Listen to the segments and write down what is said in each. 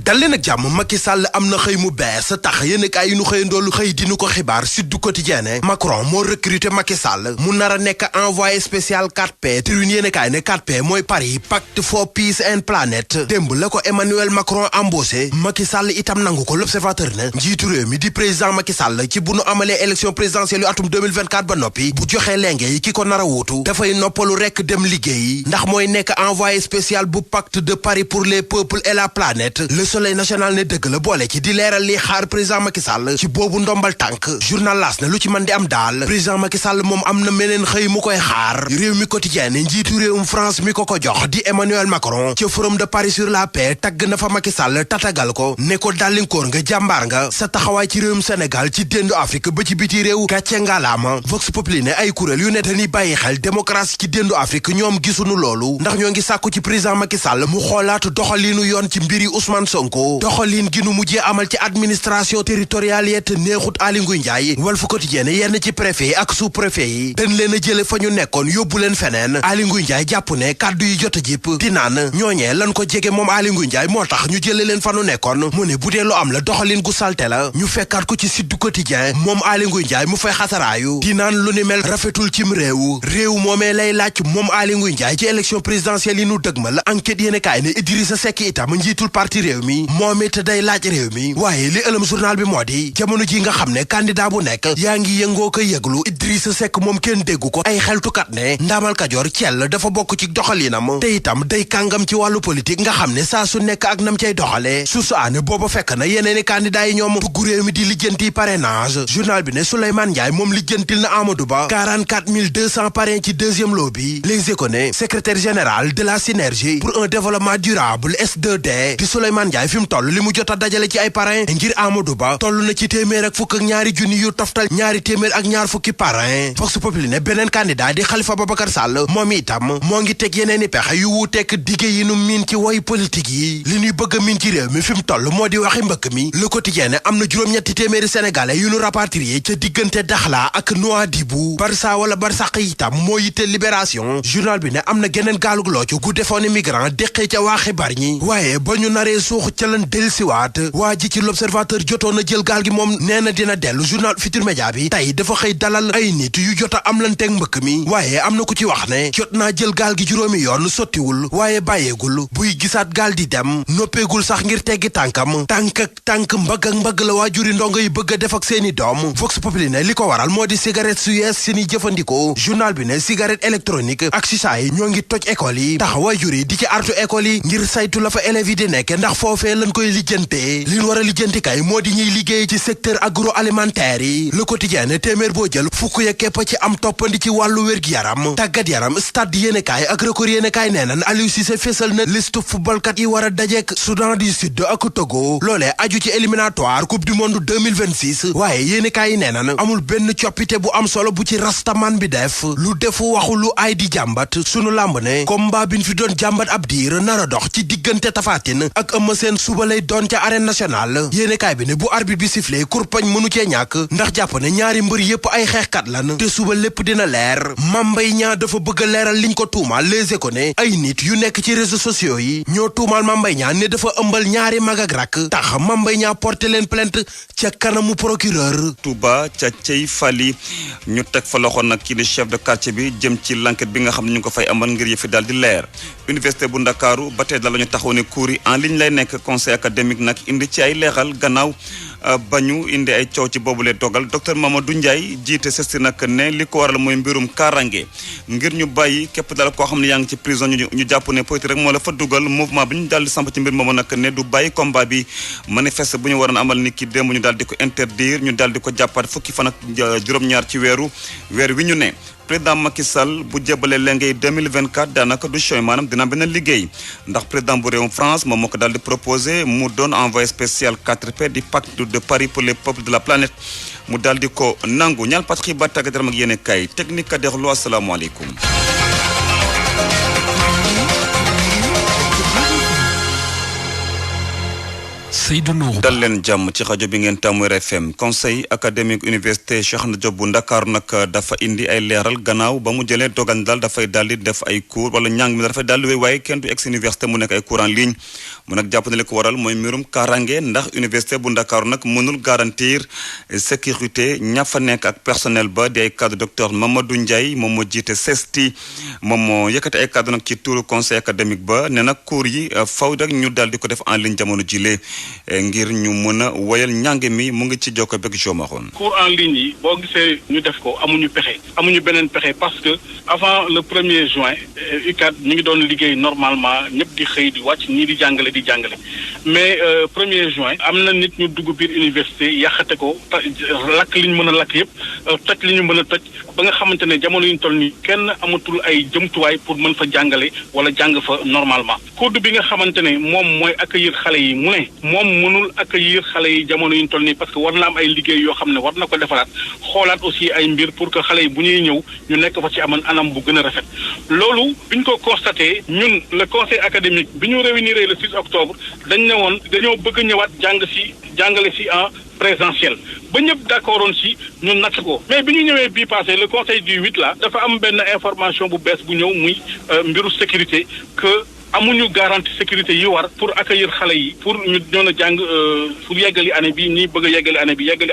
dal leen ak jàmm Macky Sall am na xëy mu bees tax yéen kaay yi nu xëyandoolu xëy dinu ko xibaar Sud du Quotidien Macron moo recruté Macky Sall mu nar a nekk envoyé spécial 4P Tribune yéen kaay ne 4P mooy Paris Pacte for Peace and Planet démb la ko Emmanuel Macron embauché Macky Sall itam nangu ko L'Observateur ne njiitu réew mi di président Macky Sall ci bu nu amalee élection présidentielle yu atum 2024 ba noppi bu joxee lenge yi ki ko nar a wuutu dafay noppalu rekk dem liggéey ndax mooy nekk envoyé spécial bu Pacte de Paris pour les peuples et la planète Soleil national ne dëgg la boole ci di leeral li xaar président Macky Sall ci boobu ndombal tànk journal L'As ne lu ci mën di am daal président Macky Sall moom am na meneen xëy mu koy xaar réew mi quotidien ne njiitu réewum France mi ko jox di Emmanuel Macron ca forum de Paris sur la paix tagg na fa Macky Sall tatagal ko ne ko dàllinkoor nga jàmbaar nga sa taxawaay ci réewum Sénégal ci déndu Afrique ba ci biti réew kàcce ngalaama Vox Populi ne ay kuréel yu ne dañuy bàyyi xel démocratie ci déndu Afrique ñoom gisunu loolu ndax ñoo ngi sàkku ci président Macky Sall mu xoolaat doxaliinu yoon ci mbiri Ousmane Sonko doxalin gi nu mujjee amal ci administration territoriale yi te neexut Aly Ngouille Ndiaye Walf Quotidien yenn ci préfet yi ak sous-préfet yi dañ leen a jële fa ñu nekkoon yóbbu leen feneen Aly Ngouille Ndiaye jàpp ne kàddu yi jot a jip di naan ñooñee lan ko jege moom Aly Ngouille Ndiaye moo tax ñu jële leen fa nu nekkoon mu ne bu dee lu am la doxalin gu salte la ñu fekkaat ko ci Sud du Quotidien moom Aly Ngouille Ndiaye mu fay xataraayu di naan lu ni mel rafetul cim réew moomee lay laaj moom Aly Ngouille Ndiaye ci élection présidentielle yi nu dëgmal enquête yéen kaay ne Idrissa Seck itam njiitul parti réew mi moom it day laaj réew mi waaye li ëlëm journal bi moo di jamono ji nga xam ne candidat bu nekk yaa ngi yëngoo ko yëglu Idrissa Seck moom kenn déggu ko ay xeltukat ne ndaamal Kajoor Thiel dafa bokk ci doxalinam te itam day kàngam ci wàllu politique nga xam ne saa su nekk ak nam cay doxalee su aane booba fekk na yeneeni candidat yi ñoom dugg réew mi di lijjanti parrainage journal bi ne Souleymane Ndiaye moom lijjantil na Amadou Ba 44 200 parrain ci deuxième lot bi Les Échos ne secrétaire général de la synergie pour un développement durable S2D di Souleymane Ndiaye fi mu toll li mu jot a dajale ci ay parrain ngir Amadou Ba toll na ci téeméer ak fukk ak ñaari junni yu toftal ñaari téeméer ak ñaar fukki parrain Vox Populi ne beneen candidat di Khalifa Babacar Sall moom itam moo ngi teg yeneeni pexe yu wuuteek dige yi nu miin ci woy politique yi li ñuy bëgg a miin ci réew mi fi mu toll moo di waxi mbëkk mi Le Quotidien ne am na juróom-ñetti téeméeri sénégalais yu nu rapatrié ca diggante Dakhla ak Nouadhibou Barça wala Barsaq itam moo yitte Libération journal bi ne am na geneen gaalug loocu gu defoon migrant déqee ca waa xibaar ñi waaye ba ñu naree suux ca lan delsiwaat waa ji ci L'Observateur jotoon a jël gaal gi moom nee na dina dellu journal Futurs Médias bi tey dafa xëy dalal ay nit yu jot a am lanteeg mbëkk mi waaye am na ku ci wax ne jot naa jël gaal gi juróomi yoon sottiwul waaye bàyyeegul buy gisaat gaal di dem noppeegul sax ngir teggi tànkam tànk ak tànk mbagg ak mbagg la waajuri ndongo yi bëgg a def ak seeni doom Vox Populi ne li ko waral moo di cigarette su yees seeni jëfandikoo journal bi ne cigarette électronique ak chicha yi ñoo ngi toj école yi tax waajur yi di ci artu école yi ngir saytu la fa élèves yi di nekk ndax foofee lañ koy lijjantee li ñu war a lijjanti kay moo di ñuy liggéey ci secteur agroalimentaire yi Le Quotidien ne téeméer boo jël fukk ya képp ci am toppandi ci wàllu wér-gi-yaram tàggat yaram stade yéenekaay ak record yéenekaay nee nan Aliou Cissé fésal na liste footballkat yi war a dajeek Soudan du Sud ak Togo loolee aju ci éliminatoire coupe du monde 2026 waaye yéenekaay yi nee nan amul benn coppite bu am solo bu ci rastaman bi def lu defu waxu lu ay di jàmbat sunu làmb ne combat bi ñu fi doon jàmbat ab diir nar a dox ci diggante Tapha Tine ak Eumeu Sène suba lay doon ca arène nationale yéenekaay bi ne bu arbitre bi sifflé kurpañ mënu cee ñàkk ndax jàpp ne ñaari mbër yépp ay xeexkat lan te suba lépp dina leer Mame Mbaye Niang dafa bëgg a leeral liñ ko tuumaal Les Échos ne ay nit yu nekk ci réseaux sociaux yi ñoo tuumaal Mame Mbaye Niang ne dafa ëmbal ñaari mag ak rakk tax Mame Mbaye Niang porté leen plainte ca kanamu procureur Touba ca cey fali ñu teg fa loxo nag kii di chef de quartier bi jëm ci l'enquête bi nga xam ne ñu ngi ko fay amal ngir yëfi daal di leer université bu Ndakaaru ba tey la ñu taxaw ne cours yi en ligne lay nekk conseil académique nag indi ci ay leeral gannaaw ba ñu indi ay coow ci boobule dogal docteur Mamadou Ndiaye jiite sesti nag ne li ko waral mooy mbirum kaaraange ngir ñu bàyyi képp daal koo xam ne yaa ngi ci prison ñu jàpp ne politique rek moo la fa dugal mouvement bi ñu daal di samp ci mbir moomu nag ne du bàyyi combat bi manifeste bu ñu waroon amal ni ki démb ñu daal di ko interdire ñu daal di ko jàppaat fukki fan ak juróom-ñaar ci weer wi ñu ne président Macky Sall bu jébalee lengay 2024 daanaka du choix maanaam dina benn liggéey ndax président bu réewum France moom moo ko daal di proposé mu doon envoyé spécial 4P di pacte de Paris pour les peuples de la planète mu daal di ko nangu ñaal pat xibaar tàggat yaram ak yéene kay technique ka dexlu asalaamaaleykum Seydou Nourou. dal leen jàmm ci rajo bi ngeen tàmmu RFM conseil académique université Cheikh Anta Diop bu Ndakaaru nag dafa indi ay leeral gannaaw ba mu jëlee dogal daal dafay daal di def ay cours wala njàng mi dafay daal di wéy waaye kenn du ex université mu nekk ay cours en ligne mu nag jàpp ne li ko waral mooy mbirum kaaraange ndax université bu Ndakaaru nag mënul garantir sécurité ña fa nekk ak personnel ba di ay cadre docteur Mamadou Ndiaye moom moo jiite CESTI moom moo yëkkati ay cadre nag ci turu conseil académique ba ne nag cours yi faw rek ñu daal di ko def en ligne jamono jile ngir ñu mën a woyal njàng mi mu ngi ci jokko bek jomaxoon cours en ligne yi boo gisee ñu def ko amuñu beneen pexe parce que avant le 1er juin UCAD ñu ngi doon liggéey normalement ñëpp di xëy di wàcc ñii di jàngale mais 1er juin am na nit ñu dugg biir université yàqate ko lakk li ñu mën a lakk yëpp toj li ñu mën a toj ba nga xamante ne jamono yu ñu toll nii kenn amatul ay jëmtuwaay pour mën fa jàngale wala jàng fa normalement code bi nga xamante ne moom mooy accueillir xale yi mu ne moom mënul accueillir xale yi jamono yu ñu toll nii parce que war na am ay liggéey yoo xam ne war na ko defaraat xoolaat aussi ay mbir pour que xale yi bu ñuy ñëw ñu nekk fa ci aman anam bu gën a rafet loolu biñ ko constaté ñun le conseil académique bi ñu réunir le 6 octobre dañ ne woon dañoo bëgg ñëwaat jàngale si en présentiel ba ñëpp d'accordoon si ñun natt ko mais bi ñu ñëwee bii passé le conseil du 8 là dafa am benn information bu bees bu ñëw muy mbiru sécurité que amuñu garantie sécurité yi war pour accueillir xale yi pour ñu doon a jàng pour yeggali année bi ñii bëgg a yeggali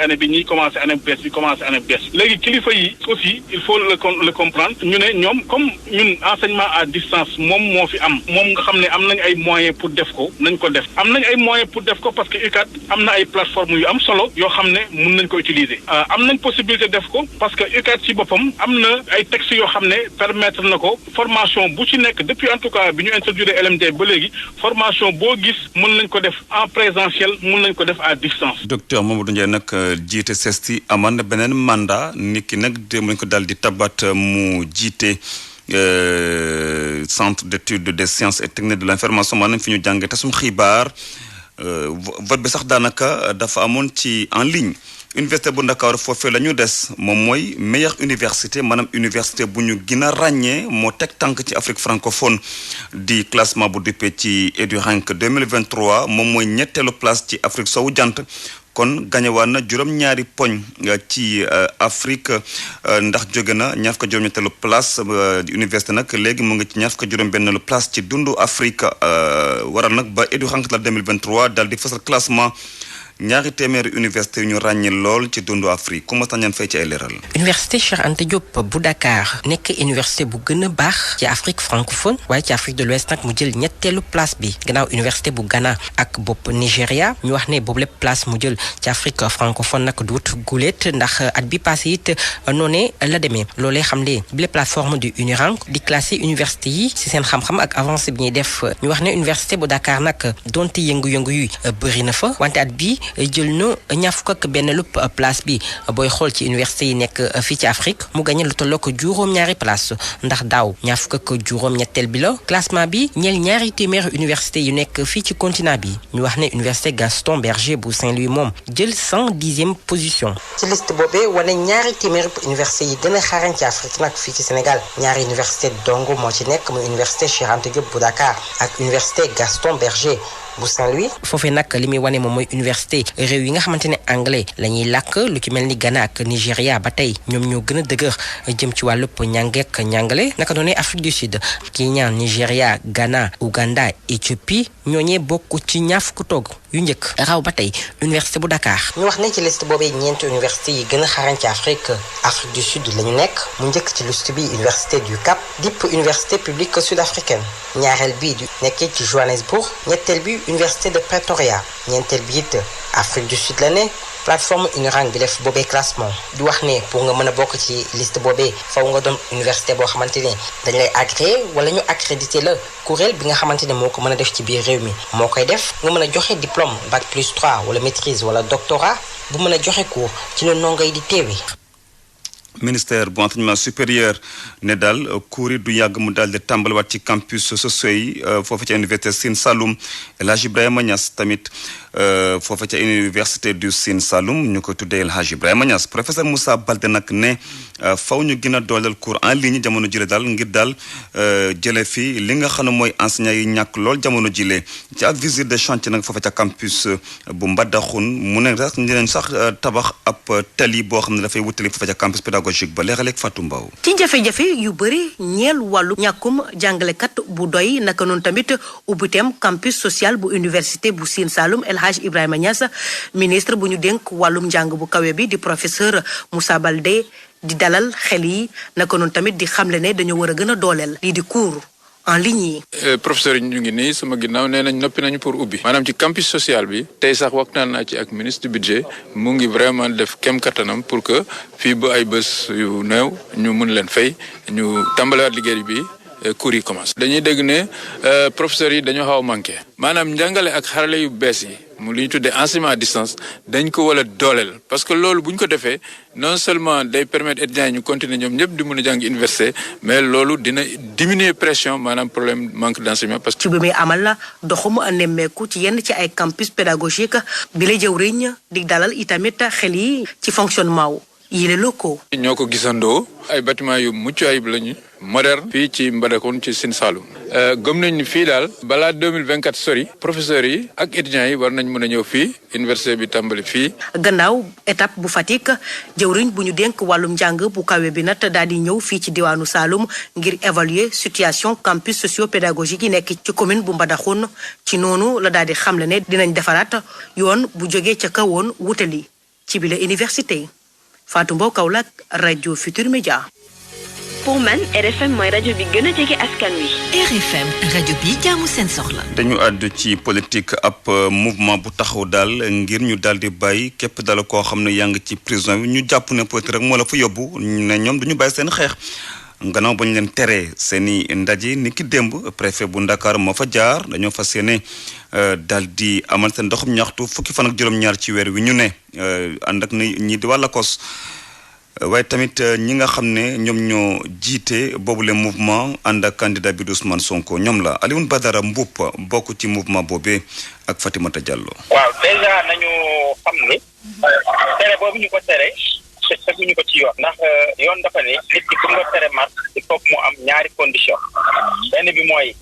année bi ñii commencé année bu bees bi commencé année bu bees léegi kilifa yi aussi il faut le comprendre ñu ne ñoom comme ñun enseignement à distance moom moo fi am moom nga xam ne am nañ ay moyens pour def ko nañ ko def am nañ ay moyens pour def ko parce que UCAD am na ay plateformes yu am solo yoo xam ne mun nañ ko utiliser am nañ possibilité def ko parce que UCAD ci boppam am na ay textes yoo xam ne permettre na ko formation bu ci nekk depuis en tout cas bi ñu introduire LMD ba léegi formation boo gis mën nañ ko def en présentiel mën nañ ko def à distance. docteur Mamadou Ndiaye nag jiite CESTI aman na beneen mandat nit ki nag démb lañ ko daal di tabat mu jiite centre d'études des sciences et techniques de l'information maanaam fi ñu jàngee tasum xibaar vote bi sax daanaka dafa amoon ci en ligne. université bu Ndakaaru foofee la ñu des moom mooy meilleure université maanaam université bu ñu gën a ràññee moo teg tànk ci Afrique francophone di classement bu duppee ci EduRank 2023 moom mooy ñetteelu place ci Afrique sowu jant kon gañewaan na juróom-ñaari poñ ci Afrique ndax jóge na ñaar fukk juróom-ñetteelu place di université nag léegi mu ngi ci ñaar fukk juróom-benneelu place ci dundu Afrique waral nag ba EduRank la 2023 daal di fësal classement ñaari téeméeri université yu ñu ràññee lool ci dundu Afrique ku ma tañaan fay ci ay leeral. université Cheikh Anta Diop bu Dakar nekk université bu gën a baax ci Afrique francophone waaye ci Afrique de l'Ouest nag mu jël ñetteelu place bi gannaaw université bu Ghana ak bopp Nigéria ñu wax ne boobu lépp place mu jël ci Afrique francophone nag du wut gulet ndax at bi passé it noonee la demee loolee xam ne bile plateforme du UNIRANK di classé université yi ci seen xam-xam ak avancé bi ñuy def ñu wax ne université bu Dakar nag donte yëngu-yëngu yi bëri na fa wante at bi jël na ñaar fukk ak benn lu place bi booy xool ci université yi nekk fii ci Afrique mu gagné lu tolloo ko juróom-ñaari place ndax daaw ñaar fukk ak juróom-ñetteel bi la classement bi ñeel ñaari téeméeri université yu nekk fii ci continent bi ñu wax ne université Gaston Berger bu Saint-Louis moom jël 110e position. ci liste boobee wane ñaari téeméeri université yi gën a xarañ ci Afrique nag fii ci Sénégal ñaari université dong moo ci nekk muy université Cheikh Anta Diop bu Dakar ak université Gaston Berger bu Saint-Louis foofee nag li muy wane moom mooy université réew yi nga xamante ne anglais la ñuy làkk lu ci mel ni Ghana ak Nigéria ba tey ñoom ñoo gën a dëgër jëm ci wàllub njàngeek njàngale naka doonee Afrique du Sud Kenya Nigéria Ghana Ouganda Éthiopie ñooñee bokk ci ñaar fukk toog yu njëkk raw ba tey université bu Dakar. ñu wax ne ci liste boobee ñeenti université yi gën a xarañ ci Afrique du Sud la ñu nekk mu njëkk ci liste bi université du Cap dipp université publique sud-africaine ñaareel bi du nekkee ci Johannesburg ñetteel bi université de Pretoria ñeenteel bi it Afrique du Sud la ne plateforme UNIRANK bi def boobee classement di wax ne pour nga mën a bokk ci liste boobee faw nga doon université boo xamante ne dañ lay agréé wala ñu accrédité la kuréel bi nga xamante ne moo ko mën a def ci biir réew mi moo koy def nga mën a joxe diplôme bac plus 3 wala maîtrise wala doctorat bu mën a joxe cours ci la ndongo yi di teewee. ministère bu enseignement supérieur ne daal cours yi du yàgg mu daal di tàmbaliwaat ci campus sociaux yi foofu ca université Sine Saloum El Hadj Ibrahima Niass tamit foofu ca université du Sine Saloum ñu ko tuddee El Hadj Ibrahima Niass professeur Moussa Baldé nag ne faw ñu gën a dooleel cours en ligne jamono jile daal ngir daal jële fi li nga xam ne mooy enseignants yi ñàkk lool jamono jile ci ak visite de chantier nag foofu ca campus bu Mbadakhoune mu ne sax dinañ sax tabax ab tali boo xam ne dafay wutali foofu ca campus pédagogique ba leexaleeg Fatou Mbaw ci jafe-jafe yu bëri ñeel wàllu ñàkkum jàngalekat bu doy naka noonu tamit ubbiteem campus social bu université bu Sine Saloum El Hadj Ibrahima Niass ministre bu ñu dénk wàllum njàng bu kawe bi di professeur Moussa Baldé di dalal xel yi naka noonu tamit di xamle ne dañoo war a gën a dooleel lii di cours en ligne yi. professeur yi ñu ngi nii sama ginnaaw nee nañ noppi nañu pour ubbi maanaam ci campus social bi tey sax waxtaan naa ci ak ministre du budget mu ngi vraiment def kem kattanam pour que fii ba ay bés yu néew ñu mun leen fay ñu tàmbalewaat liggéey bi cours yi commencé. dañuy dégg ne professeurs yi dañoo xaw a manqué maanaam njàngale ak xarale yu bees yi mu li ñu tuddee enseignement à distance dañ ko wala dooleel parce que loolu bu ñu ko defee non seulement day permettre étudiants yi ñu continuer ñoom ñëpp di mën a jàng université mais loolu dina diminuer pression maanaam problème manque d'enseignement parce que. ci bi muy amal la doxum nemmeeku ci yenn ci ay campus pédagogique bi la jëwriñ di dalal itamit xel yi ci fonctionnement wu yile locaux. ñoo ko gisandoo ay bâtiment yu mucc ayib lañu moderne fii ci Mbadakhoune ci Sine Saloum gëm nañ ni fii daal balaa 2024 sori professeurs yi ak étudiants yi war nañ mën a ñëw fii université bi tàmbali fii. gannaaw étape bu Fatick jëwriñ bu ñu dénk wàllum njàng bu kawe bi nag daal di ñëw fii ci diwaanu Saloum ngir évaluer situation campus socio-pédagogique yi nekk ci commune bu Mbadakhoune ci noonu la daal di xamle ne dinañ defaraat yoon bu jógee ca kawoon wutali ci bile université. Fatou Mbow Kaolack rajo Futur Média. pour man RFM mooy rajo bi gën a jege askan wi. RFM rajo bi jaamu seen soxla. dañu àddu ci politique ab mouvement bu taxaw daal ngir ñu daal di bàyyi képp daal koo xam ne yaa ngi ci prison bi ñu jàpp ne politique rek moo la fa yóbbu ne ñoom duñu bàyyi seen xeex. gannaaw ba ñu leen teree seen i ndaje ni ki démb préfet bu Ndakaar moo fa jaar dañoo fas yéene daal di amal seen doxum ñaxtu fukki fan ak juróom-ñaar ci weer wi ñu ne ànd ak ñi di wàlla kos waaye tamit ñi nga xam ne ñoom ñoo jiite boobule mouvement ànd ak candidat bi Ousmane Sonko ñoom la Alioune Badara Mboup bokk ci mouvement boobee ak Fatimata Diallo. waaw déjà nañu xam ni tere boobu ñu ko tere teguñu ko ci yoon ndax yoon dafa ne nit ki pour nga tere marche il faut mu am ñaari condition benn bi mooy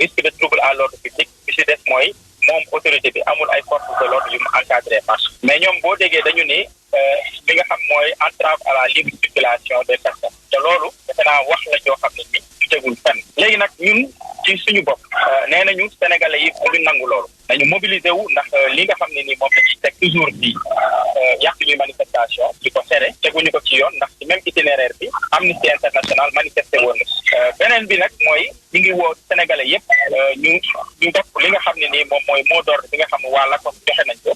risque de trouble à l'ordre public bi ci des mooy moom autorité bi amul ay forces de l'ordre yu mu encadré marche mais ñoom boo déggee dañu ni li nga xam mooy entrave à la libre circulation des personnes te loolu defe naa wax la joo xam ne ni ñu tegul fenn léegi nag ñun ci suñu bopp nee nañu sénégalais yi bu ñu nangu loolu nañu mobiliser wu ndax li nga xam ne ni moom la ñuy teg toujours di yàq ñuy manifestation di ko tere teguñu ko ci yoon ndax ci même itinéraire bi Amnesty International manifesté woon na beneen bi nag mooy ñu ngi woo sénégalais yépp ñu def li nga xam ne nii moom mooy mot d'ordre bi nga xam ne waa LACOS joxe nañ ko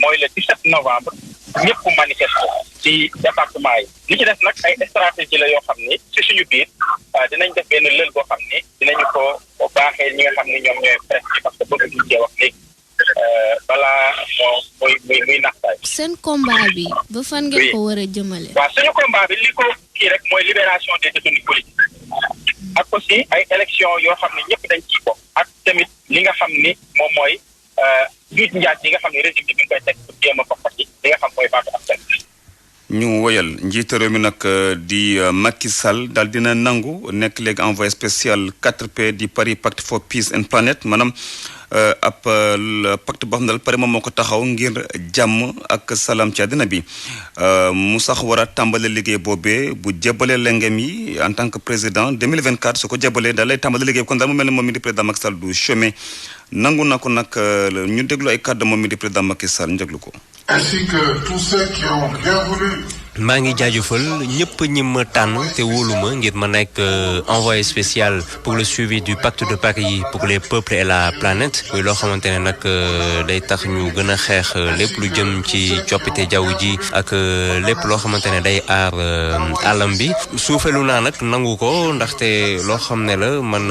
mooy le 17 novembre ñëpp manifesté ci département yi li ci des nag ay stratégie la yoo xam ni ci suñu biir dinañ def benn lël boo xam ni dinañu ko baaxee ñi nga xam ni ñoom ñooy presse bi parce que bëgg ñu cee wax léegi balaa muy naxtaay. seen combat bi ba fan ngeen ko war a jëmale. waaw suñu combat bi li ko kii rek mooy libération des détenus politiques ak aussi ay élections yoo xam ne ñëpp dañ ciy bokk ak tamit li nga xam ni moom mooy njuuj njaaj yi nga xam ne régime bi mi ngi koy teg pour jéem a foqati li nga xam mooy baatu askan bi. ñu woyal njiitu réew mi nag di Macky Sall daal dina nangu nekk léegi envoyé spécial 4P di Paris Pact for Peace and Planet maanaam ab pacte boo xam ne daal pare moom moo ko taxaw ngir jàmm ak salaam ci àddina bi mu sax war a tàmbale liggéey boobee bu jébalee lengem yi en tant que président 2024 su ko jébalee daal lay tàmbale liggéey kon daal mu mel ne moom mi di président Macky Sall du chemin nangu na ko nag ñu déglu ay kàddu moom mi di président Macky Sall ñu déglu ko. ainsi que tous ceux qui ont bien voulu. maa ngi jaajëfal ñëpp ñi ma tànn te wóolu ma ngir ma nekk envoyé spécial pour le suivi du pacte de Paris pour les peuples et la planète muy loo xamante ne nag day tax ñu gën a xeex lépp lu jëm ci coppite jaww ji ak lépp loo xamante ne day aar àllam bi suufelu naa nag nangu ko ndaxte loo xam ne la man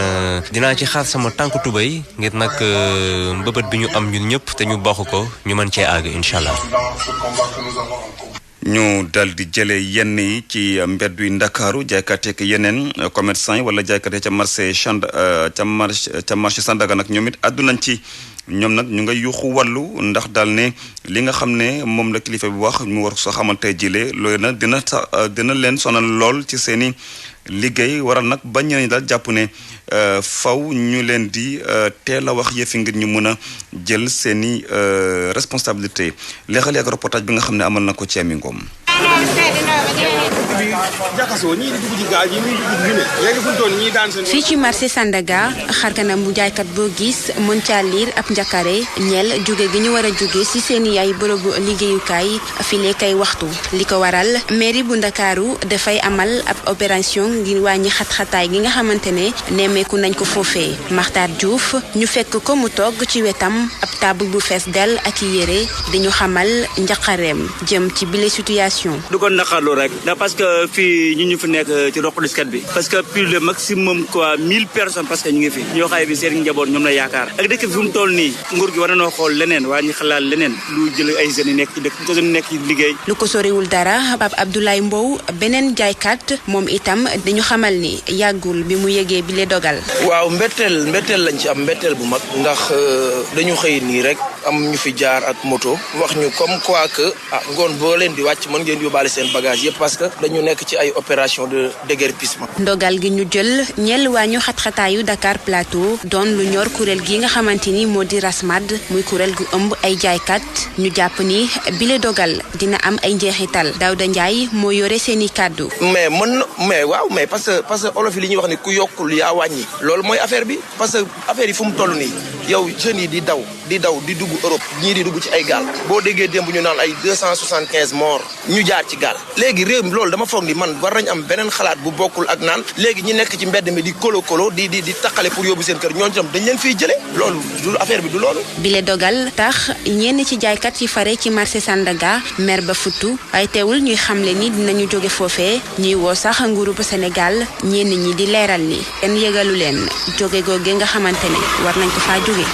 dinaa ci xaar sama tànk tubéy ngir nag mbëbët bi ñu am ñun ñëpp te ñu bokk ko ñu mën cee àgg incha allah. ñu dal di jëlee yenn yi ci mbedd yu Ndakaaru jaaykat yeeg yeneen commerçant yi wala jaaykat yi ca marché Sandaga nag ñoom it àddu nañ ci ñoom nag ñu nga yuuxu wàllu ndax daal ne li nga xam ne moom la kilifa bi wax mu war soo xamante jile loolu nag dina leen sonal lool ci seeni liggéey waral nag ba ñeneen ñi daal jàpp ne faw ñu leen di teel a wax yëfi ngir ñu mën a jël seeni responsabilité leexal ak reportage bi nga xam ne amal na ko ci Ami Ngom. fii ci marché Sandaga xarkanam bu jaaykat boo gis mën caa liir ab njakare ñeel jóge gi ñu war a jóge ci seeni yaay bërëbu liggéeyukaay file kay waxtu li ko waral mairie bu Ndakaaru dafay amal ab opération ngir wàññi xat-xataay gi nga xamante ne nemmeeku nañ ko foofee Makhtar Diouf ñu fekk ko mu togg ci wetam ab table bu fees dell ak yére dañu xamal njaqareem jëm ci bile situation. du ko naqarlu rek ndax parce que fii ñu fi nekk ci roq diskat bi parce que plus de maximum quoi 1000 personnes parce que ñu ngi fi ñoo xaye bi seen njaboot ñoom la yaakaar ak dëkk bi fi mu toll nii nguur gi war nañoo xool leneen waa ñu xalaat leneen lu jël ay jeunes yi nekk ci dëkk jeunes yi nekk ci liggéey. lu ko soriwul dara Pape Abdoulaye Mbow beneen jaaykat moom itam dañu xamal ni yàggul bi mu yëgee bi le dogal. waaw mbetteel lañ ci am mbetteel bu mag ndax dañu xëy nii rek am ñu fi jaar ak moto wax ñu comme quoi que ngoon boo leen di wàcc mën ngeen yóbbaale seen bagage yëpp parce que dañu nekk ci ay opération de déguerpissement. ndogal gi ñu jël ñeel waa ñu xat-xataayu Dakar Plateau doon lu ñor kuréel gi nga xamante ni moo di RASMAD muy kuréel gu ëmb ay jaaykat ñu jàpp ni bile dogal dina am ay njeexital Daouda Ndiaye moo yore seen i kàddu. mais parce que olof yi li ñuy wax ni ku yokkul yaa wàññi loolu mooy affaire bi parce que affaire yi fu mu toll nii yow jeunes yi di daw di dugg Europe ñii di dugg ci ay gaal boo déggee démb ñu naan ay 275 morts ñu jaar ci gaal léegi réew mi loolu dama foog ni man war nañ am beneen xalaat bu bokkul ak naan léegi ñi nekk ci mbedd mi di kolo di taqale pour yóbbu seen kër ñooñu tam dañ leen fiy jële loolu du affaire bi du loolu. bile dogal tax ñenn ci jaaykat yi fare ci marché Sandaga mer ba futtu waaye teewul ñuy xamle ni dinañu jóge foofee ñuy woo sax nguuru bu Sénégal ñenn ñi di leeral ni kenn yëgalu leen jóge googe nga xamante ne war nañ ko faa jóge.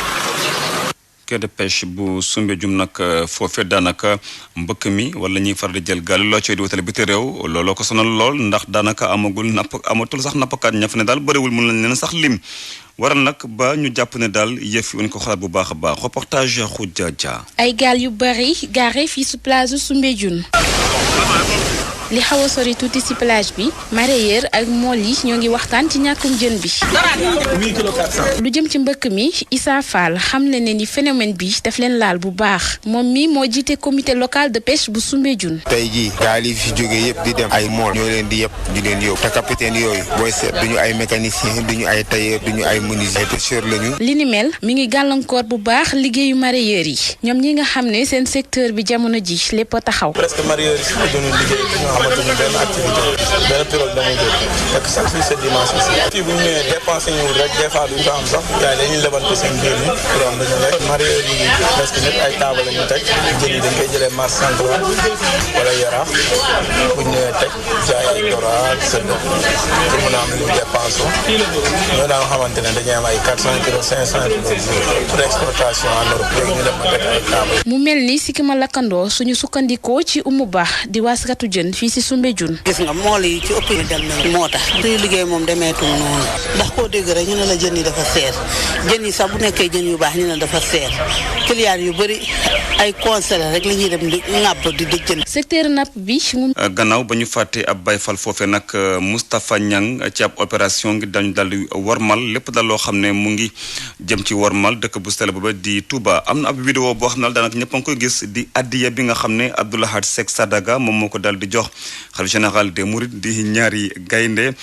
quai de pêche bu Soumbédioune nag foofee daanaka mbëkk mi wala ñuy far di jël gaal loo cay di wutale biti réew looloo ko sonal lool ndax daanaka amatul sax nappkat ña fa ne daal bëriwul mën nañ leen sax lim waral nag ba ñu jàpp ne daal yëf yi ko xalaat bu baax a baax reportage Khoudia Dia. ay gaal yu bari gaare fii su plage Soumbédioune li xaw a sori tuuti ci plage bi mareyeur ak mool yi ñoo ngi waxtaan ci ñàkkum jën bi. lu jëm ci mbëkk mi Issa Fall xam le ne ni phénomène bi daf leen laal bu baax moom mi moo jiite comité local de pêche bu Soumbédioune. tey jii gaal yi fi jógee yëpp di dem ay mool ñoo leen di yëpp di leen yóbbu te capitaine yooyu booy seet duñu ay mécanicien duñu ay tailleur duñu ay menuisier ay pêcheur lañu. li ni mel mi ngi gàllankoor bu baax liggéeyu mareyeur yi ñoom ñi nga xam ne seen secteur bi jamono ji lépp a taxaw. presque mareyeur yi amatuñu benn activité benn période damay jóg fekk sax si cette dimanche aussi fii bu ñu ñëwee dépensé ñu rek des fois duñ ko am sax gars yi dañuy lebante seen biir ni pour am dañu rek mareyeur yi presque ñëpp ay taabal lañu teg jën yi dañ koy jëlee marché central wala Yaraax bu ñu ñëwee teg jaay ay doraat sëdd pour mën a am lu dépense ñoo daan xamante ne dañuy am ay 400 kilos 500 kilos pour exportation en Europe léegi ñu dem ba teg ay taabal. mu mel ni Sikima Lakandoo suñu sukkandikoo ci Oumou Ba di waaskatu jën fii si Soumbédioune. gis nga mool yi ci ëpp ñu dem nañu moo tax suñu liggéey moom demeetul noonu ndax koo dégg rek ñu ne la jën yi dafa seer jën yi sax bu nekkee jën yu baax ñu ne dafa seer client yu bëri ay conseillers rek la ñuy dem di ŋàbb di jën. secteur napp bi. gannaaw ba ñu fàtte ab bayfal foofee nag Moustapha Niang ci ab opération ngi dañu dal di warmal lépp daal loo xam ne mu ngi jëm ci warmal dëkk bu sell ba di Touba am na ab vidéo boo xam ne daanaka ñëpp a ngi koy gis di addiya bi nga xam ne Abdou Lahad Seck Sadaga moom moo ko dal di jox xalifa général des Mourides di ñaari gaynde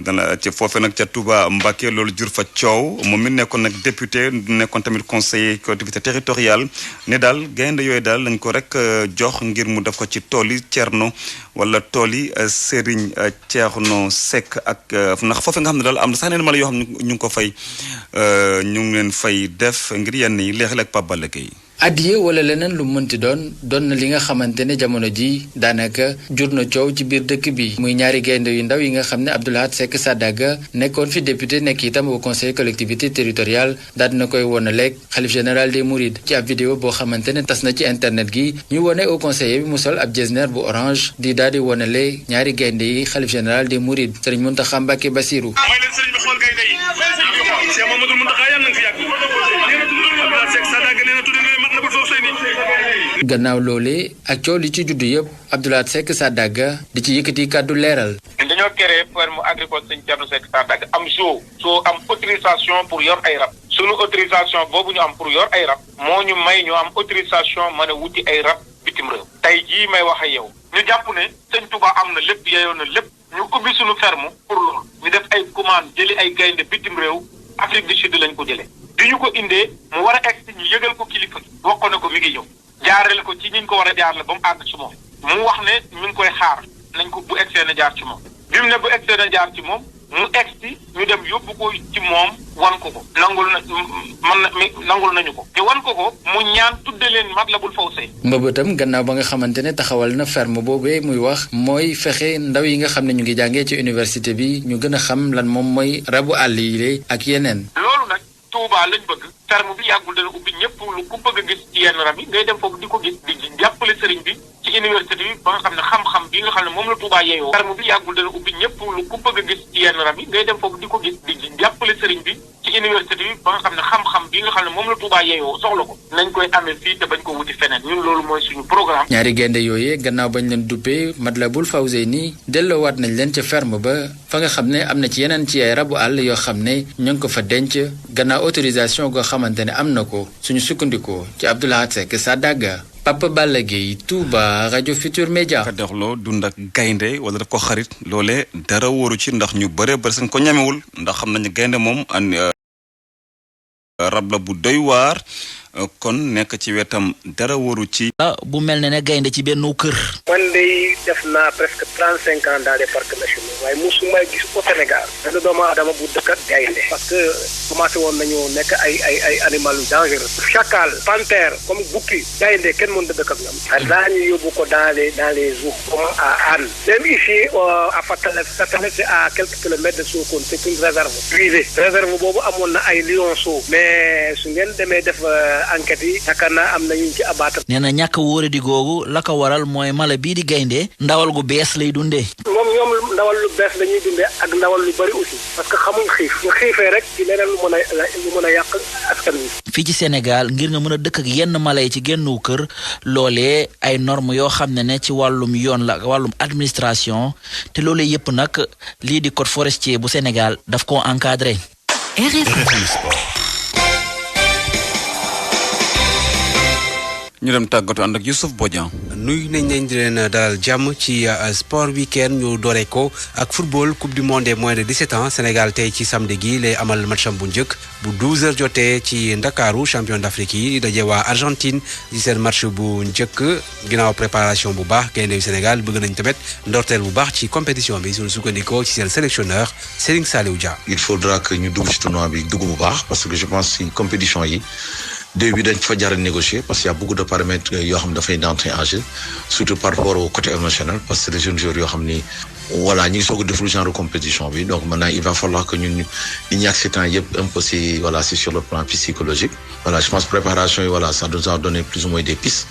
dana ci foofe nag ca Touba Mbacké loolu jur fa coow moom mi nekkoon nag député nekkoon tamit conseiller collectivité territoriale ne daal gaynde yooyu daal lañ ko rek jox ngir mu def ko ci tool yi Thierno wala tool yi Serigne Thierno Seck ak ndax foofe nga xam ne daal am na sax neen mala yoo xam ne ñu ngi ko fay ñu ngi leen fay def ngir yenn yi léegi ak Pape Balla Gueye addiye wala leneen lu mënti doon na li nga xamante ne jamono ji daanaka jur na coow ci biir dëkk bi muy ñaari gaynde yu ndaw yi nga xam ne Abdou Lahad Seck Sadaga nekkoon fi député nekk itam au conseil collectivité territoriale daal dina koy wonaleeg xalif général des Mourides ci ab vidéo boo xamante ne tas na ci internet gi ñu wone au conseiller bi mu sol ab jesner bu orange di daal di wonale ñaari gaynde yi xalif général des Mourides Serigne Mountakha Mbacké Bassirou. gannaaw loolee ak coow li ci juddu yëpp Abdou Lahad Seck Sadaga di ci yëkkati kàddu leeral. ñun dañoo créé ferme agricole Sëñ Thierno Seck Sadaga am soo am autorisation pour yor ay rab sunu autorisation boobu ñu am pour yor ay rab moo ñu may ñu am autorisation mën a wuti ay rab bitim réew tey jii may wax ak yow ñu jàpp ne Sëñ Touba am na lépp yeyoo na lépp ñu ubbi sunu ferme pour loolu ñu def ay commande jëli ay gaynde bitim réew Afrique du Sud lañ ko jëlee bi ñu ko indee mu war a egg ñu yëgal ko kilifa gi wax ko ne ko mi ngi ñëw jaarale ko ci ñi ñu ko war a jaarale ba mu àgg ci moom mu wax ne mi ngi koy xaar nañ ko bu egsee na jaar ci moom bi mu ne bu egsee na jaar ci moom mu egsi ñu dem yóbbu ko ci moom wan ko nangul nañu ko te wan ko mu ñaan tudde leen Matlabul Fawzayni. mbëbëtam gannaaw ba nga xamante ne taxawal na ferme boobee muy wax mooy fexe ndaw yi nga xam ne ñu ngi jàngee ci université bi ñu gën a xam lan moom mooy rabu àll yi ak yeneen. loolu nag Touba lañ bëgg ferme bi yàggul dana ubbi ñëpp lu ku bëgg a gis ci yenn rab yi ngay dem foofu di ko gis di jàppale sëriñ bi ci université bi ba nga xam ne xam-xam bi nga xam ne moom la Touba yeeyoo ferme bi yàggul dana ubbi ñëpp lu ku bëgg a gis ci yenn rab yi ngay dem foofu di ko gis di jàppale sëriñ bi ci université bi ba nga xam ne xam-xam bi nga xam ne moom la Touba yeeyoo soxla ko nañ koy amee fii te bañ ko wuti feneen ñun loolu mooy suñu programme. ñaari gaynde yooyee gannaaw bañ leen duppee Matlabul Fawzayni delloowaat nañ leen ca ferme ba fa nga xam ne am na ci yeneen ci ay rabu àll yoo xam ne ñu ngi ko fa denc gannaaw autorisation goo xamante ne am na ko suñu sukkandikoo ci Abdou Lahad Seck Sadaga. Papa Balla Gueye Touba rajo Futur Média. ka doxloo dund ak gaynde wala daf ko xarit loolee dara wóoru ci ndax ñu bëree bëri seen ko ñamewul ndax xam nañu gaynde moom rab la bu doy waar kon nekk ci wetam dara waru ci. bu mel ne gaynde ci benn kër. man de def naa presque 35 ans dans les parcs nationaux waaye mosuma gis au Sénégal. benn doomu aadama bu dëkk ak gaynde. parce que commencé woon nañu nekk ay animal dangereux. chacal panthère comme bukki gaynde kenn mën da dëkk ak ñoom. daañu yóbbu ko dans les zoos comme à Hann. même ici à Fatalet c'est à quelques kilomètres de Sokone c'est une réserve privée. réserve boobu amoon na ay lionceaux. mais su ngeen demee def enquête yi yaakaar naa am na ñu ci abattre. nee na ñàkk wóore di googu la ko waral mooy mala bii di gaynde ndawal gu bees lay dundee. ñoom ndawal lu bees la ñuy dundee ak ndawal lu bari aussi. parce que xamuñ xiif ñu xiifee rek ci leneen lu mën a yàq askan wi. fii ci Sénégal ngir nga mën a dëkk ak yenn mala yi ci gennu kër loolee ay normes yoo xam ne ci wàllum yoon la wàllum administration te loolee yëpp nag lii di code forestier bu Sénégal daf koo encadré. ñu dem tàggatu ànd ak Youssouf Bodian. nuyu nañ leen di leen dalal jàmm ci sport weekend ñu doore ko ak football coupe du monde des moins de 17 ans Sénégal tey ci samedi gi lay amal matcham bu njëkk bu 12h jotee ci Ndakaaru champion d'Afrique yi di daje waa Argentine ci seen match bu njëkk ginnaaw préparation bu baax gaynde yu Sénégal bëgg nañ tamit ndorteel bu baax ci compétition bi suñu sukkandikoo ci seen sélectionneur Serigne Saliou Dia. il faudra que ñu dugg ci tournoi bi dugg bu baax parce que je pense ci compétition yi. début dañ fa jar a négocier parce qu'il y a beaucoup de paramètres yoo xam ne dafay d'entrer en jeu surtout par rapport au côté émotionnel parce que les jeunes joueurs yoo xam ni voilà ñu ngi soog a def lu genre compétition bi donc maintenant il va falloir que ñun ñu accepté yëpp un peu si voilà c'est sur le plan psychologique voilà je pense préparation yi voilà ça nous a donné plus ou moins des pistes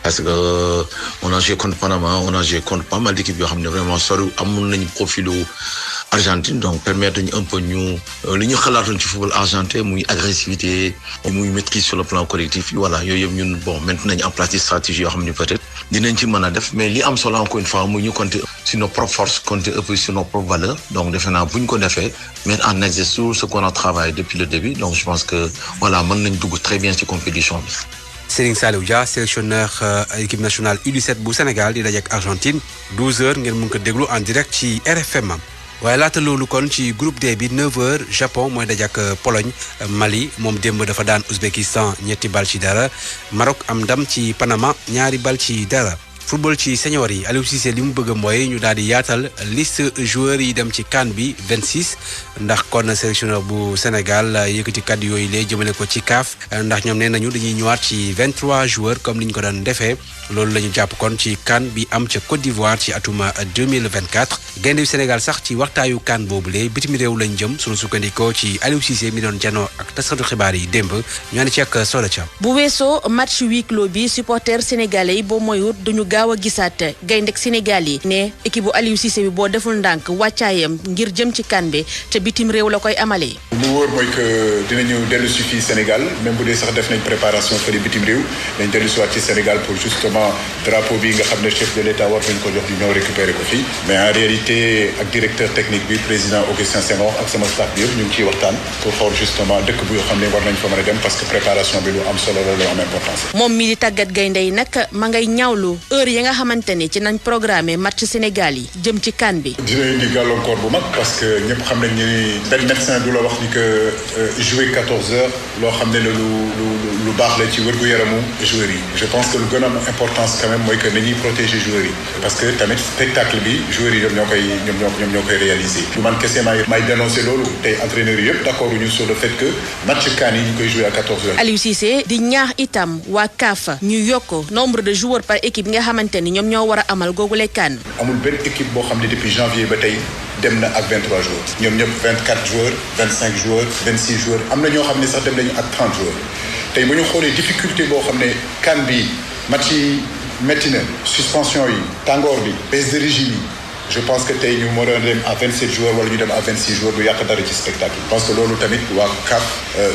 parce que on a joué contre Panama on a joué contre pas mal d'équipes yoo xam ne vraiment sori amoon nañu profilu Argentine donc permettre ñu un peu ñu li ñu xalaatoon ci football argentin muy agressivité muy maîtrise sur le plan collectif voilà yooyu yëpp ñun bon maintenant nañu en place des stratégies yoo xam ne peut-être dinañ ci mën a def mais li am solo encore une fois muy ñu compter sur nos propres forces compter un peu sur nos propres valeurs donc defe naa bu ñu ko defee mettre en exergue tout ce qu'on a travaillé depuis le début donc je pense que voilà mën nañ dugg très bien ci compétition bi. Serigne Saliou Dia sélectionneur équipe nationale U17 bu Sénégal di daje ak Argentine 12h ngeen mën ko déglu en direct ci RFM. waaye laata loolu kon ci groupe D bi 9h Japon mooy daje ak Pologne Mali moom démb dafa daan Ouzbékistan 3 bal ci dara Maroc am ndam ci Panama 2 bal ci dara football ci senior yi Aliou Cissé li mu bëgg mooy ñu daal di yaatal liste joueurs yi dem ci CAN bi 26 ndax kon sélectionneur bu Sénégal yëkkati kàddu yooyu lay jëmale ko ci CAF ndax ñoom nee nañu dañuy ñëwaat ci 23 joueurs comme ni ñu ko doon defee loolu la ñu jàpp kon ci CAN bi am ca Côte d'Ivoire ci atuma 2024 gaynde yu Sénégal sax ci waxtaayu CAN boobule bitim réew lañ jëm sunu sukkandikoo ci Aliou Cissé mi doon janoo ak taskatu xibaar yi démb ñu ànd ci ak Soda Thiam. bu weesoo match huis clos bi supporters sénégalais yi boo moyut duñu gaaw a gisaat gayndek Sénégal yi ne équipe bu Aliou Cissé bi boo deful ndànk wàccaayam ngir jëm ci CAN bi te bitim réew la koy amalee. lu wóor mooy que dinañu dellu si fii Sénégal même bu dee sax def nañ préparation fële bitim réew dañ dellu si waat ci Sénégal pour justement drapeau bi nga xam ne chef de l'État war nañ ko jox ñu ñëw récupérer ko fii mais en réalité ak directeur technique bi président Augustin Senghor ak sama staff bi yëpp ñu ngi ciy waxtaan pour xool justement dëkk bu yoo xam ne war nañ fa mën a dem parce que préparation bi lu am solo la lu am importance. moom mi di tàggat gaynde yi nag ma ngay ñaawlu heure yi nga xamante ni ci nañ programmé match Sénégal yi jëm ci CAN bi. dina indi gàllankoor bu mag parce que ñëpp xam nañ ni benn médecin du la wax ni que jouer 14 heures loo xam ne la lu baax la ci wér-gu-yaramu joueurs yi. je pense que lu gën a am importance quand même mooy que nañuy protéger joueurs yi parce que tamit spectacle bi joueurs yi ñoom ñoo koy réaliser. du man kese may dénoncer loolu tey entraîneurs yi yëpp d'accord ñu sur le fait que match CAN yi ñu koy jouer à 14 heures. Aliou Cissé di ñaax itam waa CAF ñu yokk nombre de joueurs par équipe yi nga xamante ni ñoom ñoo war a amal googule CAN. amul benn équipe boo xam ne depuis janvier ba tey dem na ak 23 joueurs ñoom ñëpp 24 joueurs 25 joueurs 26 joueurs am na ñoo xam ne sax dem nañu ak 30 joueurs tey bu ñu xoolee difficulté boo xam ne CAN bi match yi métti na suspension yi tàngoor bi baisse de régime yi je pense que tey ñu moo doon dem à 27 joueurs wala ñu dem à 26 joueurs du yàq dara ci spectacle yi. je pense que loolu tamit waa CAF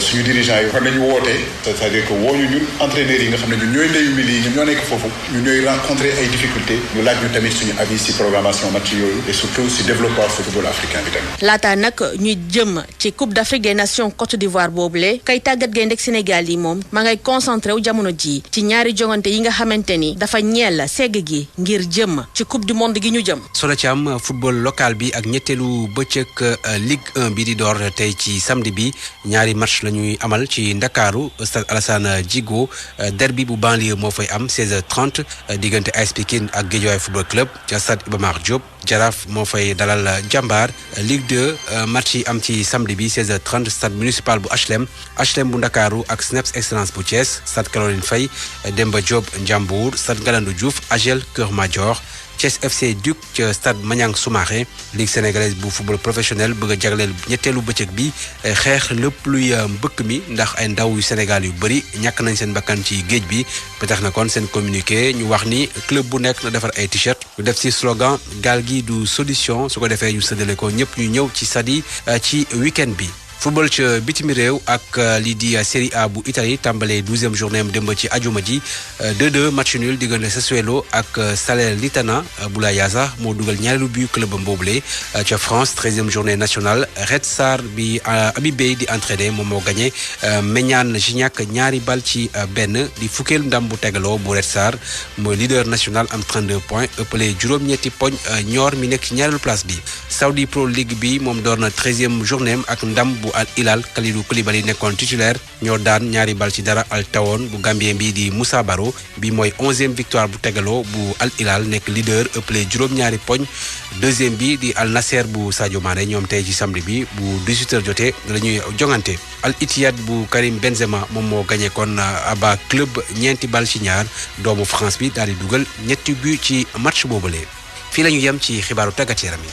suñu dirigeants yi war nañu woote c'est-à-dire que woo ñu ñun entraîneurs yi nga xam ne ñun ñooy ndeyu mbili yi ñun ñoo nekk foofu ñu ñooy rencontrer ay difficultés ñu laaj ñu tamit suñu avis ci programmation match yooyu et surtout ci développement football africain bi tamit. laataa nag ñuy jëm ci Coupe d'Afrique des Nations Côte d'Ivoire boobule kay tàggat gaynde Sénégal yi moom ma ngay concentré wu jamono ji ci ñaari jongante yi nga xamante ni dafa ñeel segg gi ngir jëm ci Coupe du monde gi ñu jëm. am football local bi ak ñetteelu bëccëg Ligue 1 bi di door tey ci samedi bi ñaari match la ñuy amal ci Ndakaaru stade Alassane Djigo derby bu banlieue moo fay am 16h30 diggante AS Pikine ak Guédiawaye football club ca stade Iba Mar Diop Jaraaf moo fay dalal Jàmbaar Ligue 2 match yi am ci samedi bi 16h30 stade municipal bu HLM bu Ndakaaru ak SNEPS Excellence bu Thiès stade Caroline Faye Demba Diop Ndiambour stade Ngalandou Diouf AGEL Keur Madior Thiès FC Duc ca stade Maniang Soumaré Ligue sénégalaise bu football professionnel bëgg a jagleel ñetteelu bëccëg bi xeex lépp luy mbëkk mi ndax ay ndaw yu Sénégal yu bëri ñàkk nañ seen bakkan ci géej bi ba tax na kon seen communiqué ñu wax ni club bu nekk na defar ay t-shirt ñu def ci slogan gaal gi du solution su ko defee ñu séddale ko ñëpp ñu ñëw ci stade yi ci week-end bi. football ca bitimi réew ak lii di Série A bu Italie tàmbalee 12e journée am démb ci ajuma ji 2-2 match nul diggante Sassuolo ak Salernitana Boulaye Diaza moo dugal ñaareelu but club am boobule ca France 13e journée nationale Red Star bi Habib Beye di entraîné moom moo gagné Meñaan Gignac ñaari bal ci benn di fukkeelu ndam bu tegaloo bu Red Star mooy leader national am 32 points ëppale juróom-ñetti poñ Niort mi nekk ci ñaareelu place bi Saudi Pro League bi moom door na 13e journée am ak ndam bu Al Hilal Kalidou Koulibaly nekkoon titulaire ñoo daan ñaari bal ci dara Al Tawon bu Gambien bi di Moussa Baro bi mooy 11e victoire bu tegaloo bu Al Hilal nekk leader ëppale juróom-ñaari poñ deuxième bi di Al Nasser bu Sadio Mané ñoom tey ci samedi bi bu 18h jotee la ñuy jongante Al Ittihad bu Karim Benzema moom moo gagné kon Aba club ñeenti bal ci ñaar doomu France bi daal di dugal ñetti but ci match boobule fii la ñu yem ci xibaaru tàggat yaram yi